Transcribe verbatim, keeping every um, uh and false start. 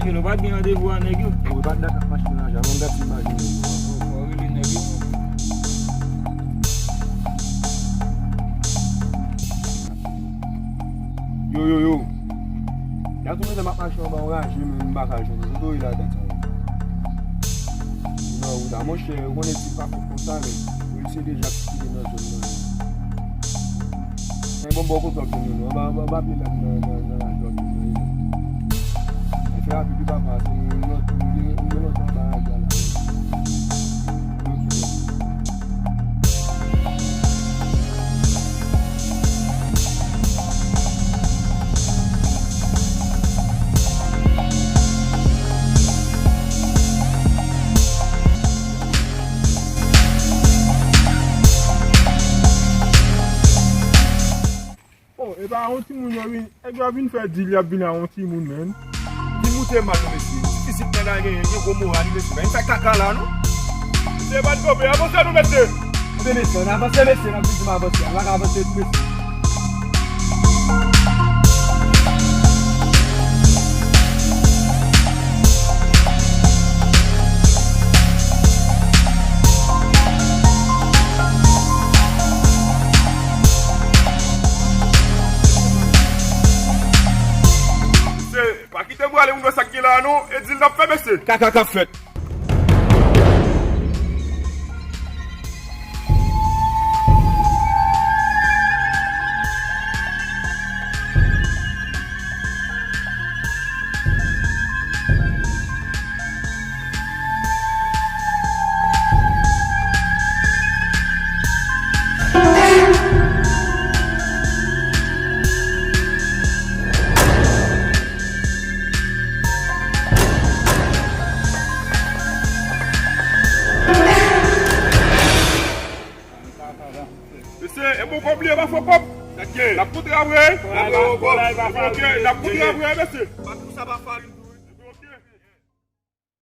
Yo, nou pa t gen randevou a nèg yo? Ou pa t dakò ak machin nan, jan mwen gade imaj yo. Fò rele nèg yo. Yo, yo, yo. Y a tou mezanmi ap mache anba yon raje, men m pa ka jwenn yo. Kote yo ye la dat sa yo? Nan wout la, monchè, ou konnen ti pa fèt konsa, men polisye deja ap sikile nan zòn nan. Men bon, bò kote w ap jwenn yo, non? Anba, anba, anba pye la, nan, nan, nan raje w ap jwenn yo. Men fè rapid wi papa, se yon lòt, yon, yon lòt anba raje a la, wi. Oh, e pa yon timoun yo vin, e yo vin fè dil, y ap vin a yon timoun, men. Di moute mal, non, mesye. Ti fizik nèg la genyen, gen gwo moral, mesye. Men fè kaka la, non. Mesye, pa t gobe, avanse nou, mesye. Ebyen, mesye, ann avanse, mesye, n ap di m avanse. Ann avanse tou, mesye. Mesye, pa kite m prale, ou wè sa k gen la a non, e dil n ap fè, mesye. Kaka k ap fèt. Mesye, e bon kòb li ye, pa fo kòb. N ap kontre apre. Ok, n ap kontre apre, mesye.